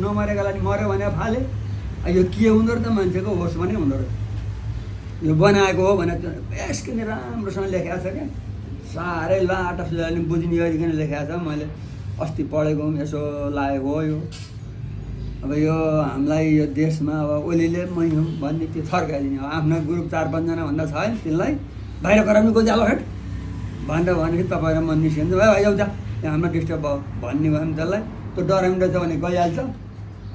नमरेकोलाई मऱ्यो भने फाले यो के हुँदो रहेछ मान्छेको होस् भने हुँदो रहेछ यो बनाएको हो भने बेस किन राम्रोसँग लेखेको छ क्या साह्रै लाटसले बुझ्ने गरिकन लेखेको छ मैले अस्ति पढेको यसो लागेको हो यो अब यो हामीलाई यो देशमा अब ओलीले मै हुँ भन्ने त्यो थर्काइदिने हो आफ्नो ग्रुप 4-5 जना भन्दा छ है त्यसलाई बाहिर गराउनु गोजालो हेट भनेर भनेपछि तपाईँ र म निस्किन्छ भाइ एउटा यहाँ हाम्रो डिस्टर्ब भयो भन्ने भयो भने त्यसलाई त्यो डराउनु रहेछ भने गइहाल्छ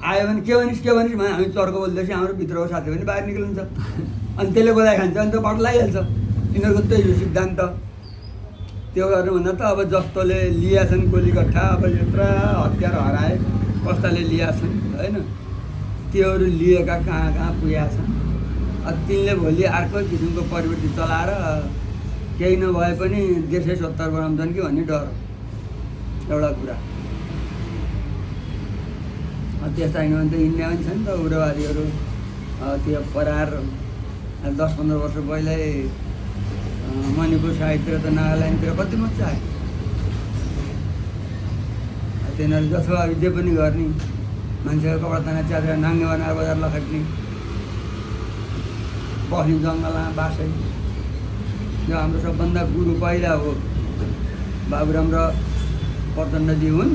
आयो भने के भनिस् भने हामी चर्को बोल्दैछ हाम्रो भित्रको साथी पनि बाहिर निक्लिन्छ अनि त्यसले बोलाइ खान्छ अनि त्यो बाटो लगाइहाल्छ यिनीहरूको त्यही हो सिद्धान्त त्यो गर्नुभन्दा त अब जस्तोले लिएछन् गोलीकट्ठा अब यत्रो हतियार हराए कस्ताले लिएछन् होइन त्योहरू लिएका कहाँ पुगेका छन् तिनले भोलि अर्को किसिमको प्रवृत्ति चलाएर केही नभए पनि देशै 70 बनाउँछन् कि भन्ने डर एउटा कुरा त्यस्तो होइन भने त इन्डिया पनि छ नि त उग्रवादीहरू त्यो परार 10-15 वर्ष पहिल्यै मणिपुर साइडतिर त नागाल्यान्डतिर कति मजा आयो तिनीहरू जसो अब जे पनि गर्ने मान्छेको कपडा ताना च्यातेर नाङ्गे बनाएर बजार लखेट्ने बस्ने जङ्गलमा बासै यो हाम्रो सबभन्दा गुरु पहिला हो बाबुराम र प्रचण्डजी हुन्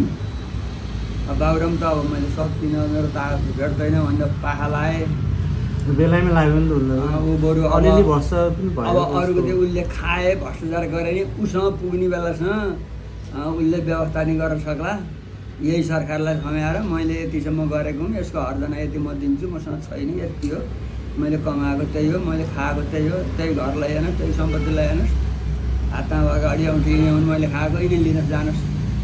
बाबुराम त अब मैले सक्दिनँ मेरो तागत भेट्दैन भनेर पाखा लाएँ बेलायमा लाग्यो नि त ऊ बरु अलिअलि भर्छ पनि भयो अब अरूको त्यो उसले खाए भ्रष्टाचार गरे नि उसँग पुग्ने बेलासँग उसले व्यवस्था नि गर्न सक्ला यही सरकारलाई खम्याएर मैले यतिसम्म गरेको हुँ यसको हर्जना यति म दिन्छु मसँग छैन यति हो मैले कमाएको त्यही हो मैले खाएको त्यही हो त्यही घर ल्याएनस् त्यही सम्पत्ति ल्याएनस् हातमा अगाडि आउँथेँ भने मैले खाएको यिनी लिनुहोस् जानुहोस्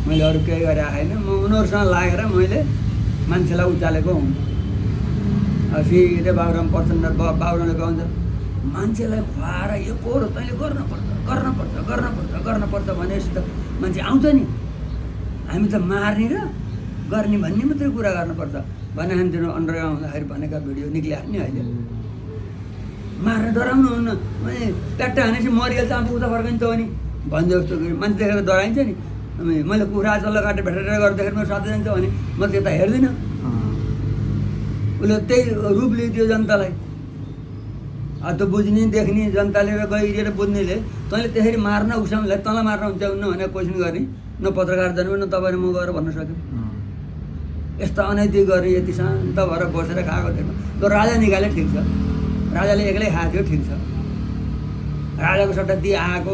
मैले अरू केही गरेको छैन म उनीहरूसँग लागेर मैले मान्छेलाई उचालेको हुँ सिधै बाबुराम प्रचण्ड बाबुरामले कहन्छ मान्छेलाई खुवाएर यो कोरो तैँले गर्नुपर्छ भनेपछि त मान्छे आउँछ नि हामी त मार्ने र गर्ने भन्ने मात्रै कुरा गर्नुपर्छ भने तिनीहरू अन्डरग्राउन्ड हुँदाखेरि भनेका भिडियो निक्लिहाल्यो नि अहिले मार्न डराउनु हुन्न मैले ट्याक्टा हानेपछि मरिहाल्छ आफू उता फर्काइन्छ भने भन्छ जस्तो मान्छे देखेर डराइन्छ नि मैले कुखुरा चल्ला काटेर भेटेर गर्दाखेरि मेरो साथी जान्छ भने म त्यता हेर्दिनँ उसले त्यही रूप लिइदियो जनतालाई त्यो बुझ्ने देख्ने जनताले र गइदिएर बुझ्नेले तैँले त्यसरी मार्न उसाउनुलाई तँलाई मार्न हुन्छ उन्न भनेर क्वेसन गर्ने न पत्रकार जन्म न तपाईँ म गएर भन्न सक्यो यस्तो अनैतिक गर्ने यति शान्त भएर बसेर खाएको थिएन त्यो राजा निकाले ठिक छ राजाले एक्लै खाएको थियो ठिक छ राजाको सट्टा दिए आएको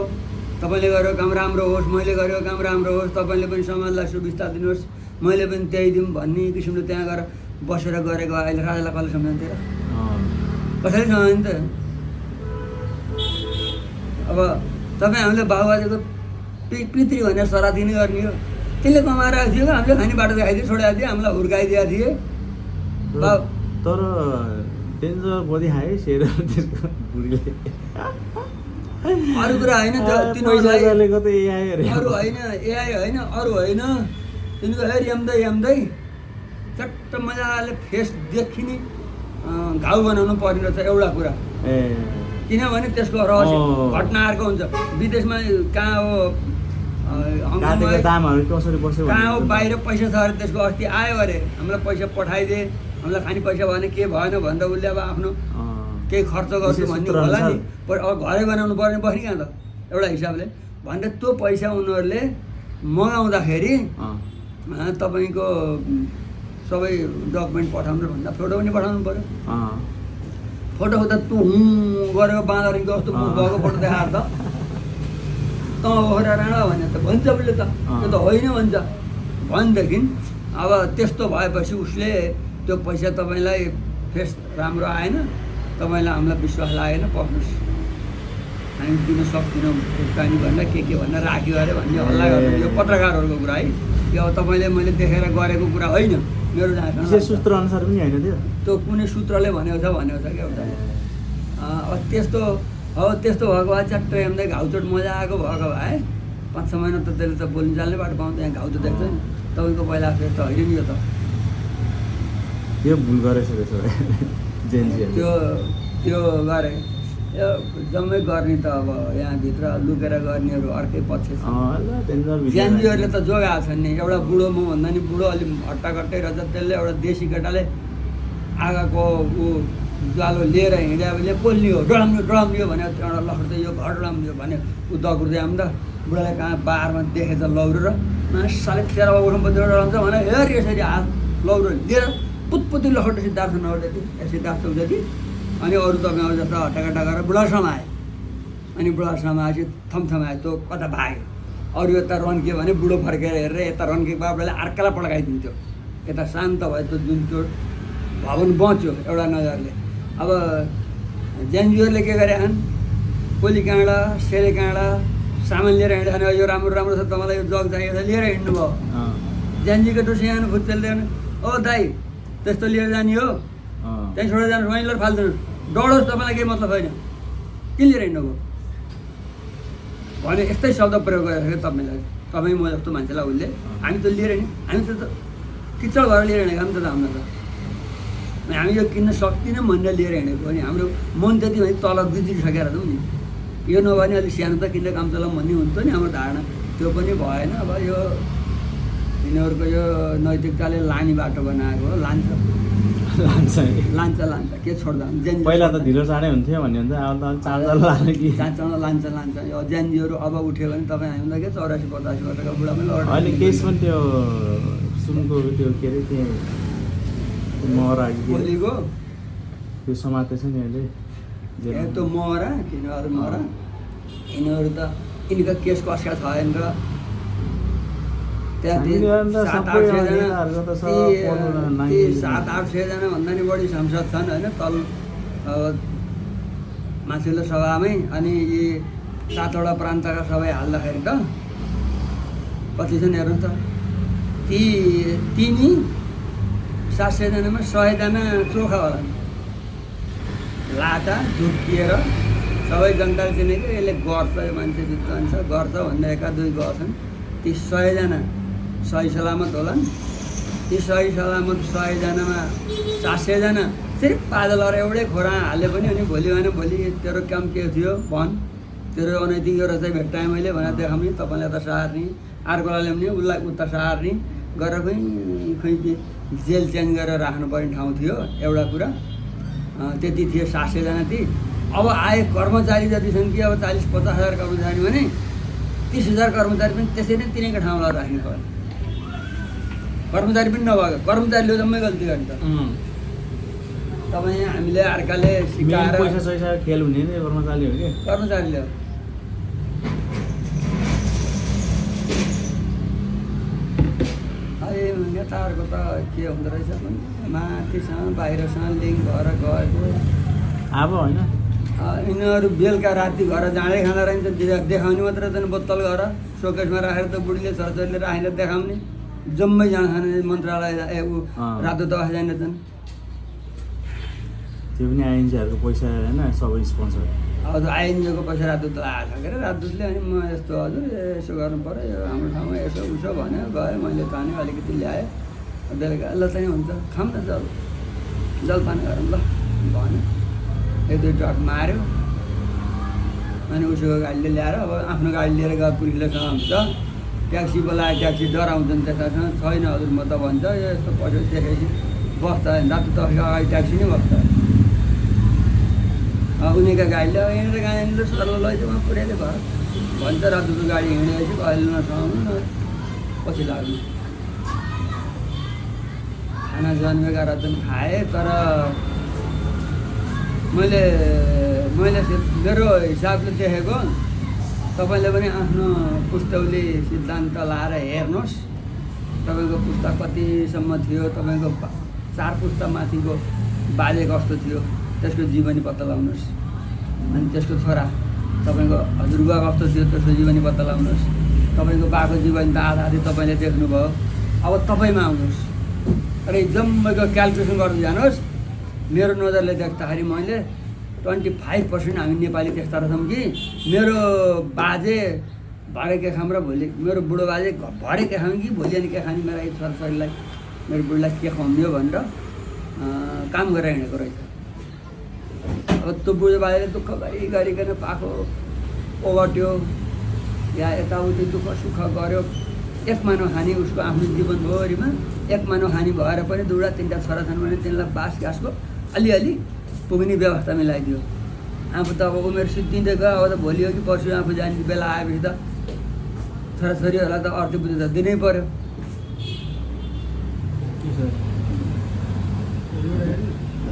तपाईँले गरेको काम राम्रो होस् मैले गरेको काम राम्रो होस् तपाईँले पनि समाजलाई सुविस्ता दिनुहोस् मैले पनि त्यही दिउँ भन्ने किसिमले त्यहाँ गएर बसेर गरेको अहिले राजालाई कसले सम्झाउँथ्यो र कसैले सम्झाउँछ त अब तपाईँ हामीले बाबुबाजेको पितृ भनेर सराहती नै गर्ने हो त्यसले कमाएर आएको थियो हामीले खाने बाटो देखाइदियो छोडाएको थियो हामीलाई हुर्काइदिएको थिए तर डेन्जर बडी हाई सेर बुढीले अरू कुरा होइन तिनीहरूलाई अरू होइन एआई होइन अरू होइन तिनीहरू हेर्दै चट्ट मजाले फेस देखिने घाउ बनाउनु पर्ने रहेछ एउटा कुरा किनभने त्यसको रहस्य घटना अर्को हुन्छ विदेशमा कहाँ हो कहाँ हो बाहिर पैसा छ अरे त्यसको अस्ति आयो अरे हामीलाई पैसा पठाइदिए हामीलाई खाने पैसा भएन के भएन भन्दा उसले अब आफ्नो केही खर्च गर्छु भन्ने होला नि अब घरै बनाउनु पर्ने बस्ने कहाँ त एउटा हिसाबले भनेर त्यो पैसा उनीहरूले मगाउँदाखेरि तपाईँको सबै डकुमेन्ट पठाउनु भन्दा फोटो पनि पठाउनु पऱ्यो फोटो त तँ गरेको बाँदरीको जस्तो भएको फोटो देखाएर त तँ ओखरा राणा भने त भन्छ उसले त त्यो त होइन भन्छ भनेदेखि अब त्यस्तो भएपछि उसले त्यो पैसा तपाईँलाई फेस राम्रो आएन तपाईँलाई हामीलाई विश्वास लागेन पस्नुहोस् हामी दिन सक्दैनौँ भुक्तानी भनेर के भनेर राख्यो अरे भन्ने हल्ला गर्नु यो पत्रकारहरूको कुरा है यो अब तपाईँले मैले देखेर गरेको कुरा होइन मेरो विशेष सूत्र अनुसार पनि होइन त्यो कुनै सूत्रले भनेको छ क्या एउटा अब त्यस्तो भएको भए च्याट्ट हेर्दै घाउचोट मजा आएको भएको भए 5-6 महिना त त्यसले त बोल्नु जान्ने बाटो पाउँछ यहाँ घाउ त देख्छ नि तपाईँको पहिला त होइन नि यो त यो भुल गरेछ त्यो गरे यो जम्मै गर्ने त अब यहाँभित्र लुकेर गर्नेहरू अर्कै पक्ष छ। ज्यानजीहरूले त जोगाएको छन् नि, एउटा बुढो म भन्दा नि बुढो अलि हट्टाकट्टै रहेछ, त्यसले एउटा देशी केटाले आगाको ऊ ज्वालो लिएर हिँड्यो भने पोल्ने हो, डढाम्यो भन्यो, त्यहाँबाट लखड्दै यो घर डढाम्यो भन्यो, ऊ दगुर्दै आउँ त बुढाले कहाँ बारमा देखेछ लौरो र साले तेह्र उठाउनु डढाउँछ भने हेर यसरी हात लौरो लिएर पुतपुती लखड्दै सिद्धार्थ नगर्दै सिद्धार्थ जति अनि अरू तपाईँहरू जस्तो हट्टाकट्टा गरेर बुढासम्म आयो। अनि बुढासम्म आएपछि थमथमायो, त्यो कता भाग्यो, अरू यता रन्क्यो भने बुढो फर्केर हेरेर यता रन्केको बाबुले अर्कालाई पड्काइदिन्थ्यो, यता शान्त भयो त्यो जुन त्यो भवन बच्यो एउटा नजरले। अब ज्यानजीहरूले के गरे छन्, कोली काँडा सेले काँडा सामान लिएर हिँड्यो भने यो राम्रो राम्रो छ तपाईँलाई यो जग चाहिएको छ लिएर हिँड्नु भयो। ज्यानजीको टो सानो खुच्चेल ल्याउनु, ओ दाइ त्यस्तो लिएर जाने हो, त्यहीँ छोडेर जानु मैलर फाल्दिनु, डढोस् तपाईँलाई केही मतलब छैन, किन लिएर हिँड्नुभयो भने यस्तै शब्द प्रयोग गरेको थियो तपाईँलाई, तपाईँ म जस्तो मान्छेलाई उसले। हामी त लिएर हिँड्यौँ, हामी त किचड भएर लिएर हिँडेको हामी त हाम्रो त हामी यो किन्न सक्दिनँ भनेर लिएर हिँडेको अनि हाम्रो मन त्यति भने तल गुज्रिसकेर छौँ नि, यो नभए भने अलिक सानो त किन्न काम चलाउँ भन्ने हुन्थ्यो नि हाम्रो धारणा, त्यो पनि भएन। अब यो यिनीहरूको यो नैतिकताले लाने बाटो बनाएको हो, लान्छ के छोड्दा पहिला त ढिलो चाँडै हुन्थ्यो भन्ने हुन्छ, अब त चाँडो लाने कि लान्छ यो ज्यानजीहरू अब उठ्यो भने तपाईँ हामीलाई के 84-85 वर्षका बुढा पनि लड। अहिले केस पनि त्यो सुनको त्यो के अरे त्यो महरा भोलिको त्यो समातेछ नि अहिले त्यो महरा किन अरू महरा यिनीहरू त यिनीको केस कसका छैन र त्यहाँ 700-800जना भन्दा नि बढी सांसद छन् होइन तल माथिल्लो सभामै। अनि यी 7वटा प्रान्तका सबै हाल्दाखेरि त कति छन् हेर्नु त, ती 700जनामा 100जना चोखा होला, लाटा झुक्किएर सबै जनताले चिनेको यसले गर्छ, यो मान्छे विद्वान छ गर्छ भन्ने एका दुई गर्छन्। ती 100जना सही सलामत होलान्, ती सही सलामत 100जनामा 700जना सिर्फ पादल एउटै खोरा हाल्यो पनि अनि भोलि भएन भोलि तेरो काम के थियो भन, तेरो अनैतिक एउटा चाहिँ भेट्टाएँ मैले भनेर देखाउने, तपाईँलाई त सार्ने, अर्कोलाई ल्याउने उसलाई उता सार्ने गरेर खोइ जेल चेन्ज गरेर राख्नुपर्ने ठाउँ थियो एउटा कुरा। त्यति थियो 700जना ती। अब आए कर्मचारी जति छन् कि अब 40-50 हजार कर्मचारी भने 30,000 कर्मचारी पनि त्यसरी नै तिनैको ठाउँमा राख्ने भयो। कर्मचारी पनि नभएको, कर्मचारीले जम्मै गल्ती गर्ने त तपाईँ हामीले अर्काले सिकाएर पैसा खेल हुने नि कर्मचारी हो कि कर्मचारीले नेताहरूको त के हुँदो रहेछ भने माथिसँग बाहिरसँग लिङ्क भएर गएको अब होइन यिनीहरू बेलुका राति घर जाँडै खाँदा रहन्छ, देखाउने मात्र त बोतल घर सोकेसमा राखेर त बुढीले छोराछोरीले राखेर देखाउने, जम्मै जाँड खाने मन्त्रालय रातो दबाई जानेछन्। त्यो पनि आइएनजीहरूको पैसा होइन सबै स्पोन्सर, अब आइएनजीको पैसा राजदूतलाई आएको छ के अरे, राजदूतले अनि म यस्तो हजुर यसो गर्नु पऱ्यो यो हाम्रो ठाउँमा यसो उसो भन्यो, गएँ मैले तान्यो अलिकति ल्याएँ, बेलुका ल चाहिँ हुन्छ खाऊँ न जलपान गरौँ ल भन्यो, 1-2 टक माऱ्यो अनि उसको गाडीले ल्याएर अब आफ्नो गाडी लिएर गयो पुलिसलेसँग हुन्छ, ट्याक्सी बोलायो, ट्याक्सी डराउँछन् त्यससँग छैन हजुर म त भन्छ यो यस्तो पैसा देखेपछि बस्छ रातो तर्फको अगाडि ट्याक्सी नै बस्छ, उनीका गाडीले हिँडेर गाडी सरल लैजाउँ उहाँ पुर्याइदियो भयो भन्छ। रातोको गाडी हिँडेपछि अहिले नसमाउनु न पछि लाग्नु। खाना जन्मेका रातन खाएँ, तर मैले मेरो हिसाबले देखेको तपाईँले पनि आफ्नो पुस्तौली सिद्धान्त लाएर हेर्नुहोस्, तपाईँको पुस्ता कतिसम्म थियो, तपाईँको 4 पुस्ता माथिको बाजे कस्तो थियो त्यसको जीवनी पत्ता लगाउनुहोस्, अनि त्यसको छोरा तपाईँको हजुरबुवा कस्तो थियो त्यसको जीवनी पत्ता लगाउनुहोस्, तपाईँको बाको जीवनी त आधा तपाईँले देख्नुभयो, अब तपाईँमा आउनुहोस् र जम्मैको क्यालकुलेसन गर्दै जानुहोस्। मेरो नजरले देख्दाखेरि मैले 25% हामी नेपाली त्यस्ता रहेछौँ कि मेरो बाजे भरे के खाऊँ र भोलि मेरो बुढो बाजे भरे के खाऊँ कि भोलि अनि के खाने मेरो छोराछोरीलाई मेरो बुढीलाई के खुवाउने भनेर काम गरेर हिँडेको रहेछ। अब त्यो बुढो बाजेले दुःख गरिकन पाएको ओगट्यो या यताउति दुःख सुख गर्यो। एक मानव हानि उसको आफ्नो जीवनभरिमा एक मानव हानि भएर पनि 2 वा 3 टा छोरा छन् भने तिनलाई बास घाँसको अलिअलि पुग्ने व्यवस्था मिलाइदियो। आफू त अब उमेर सिद्धिँदै गयो, अब त भोलि हो कि पर्सि आफू जाने बेला आएपछि त छोराछोरीहरूलाई त अर्थी बुद्धि त दिनै पर्यो।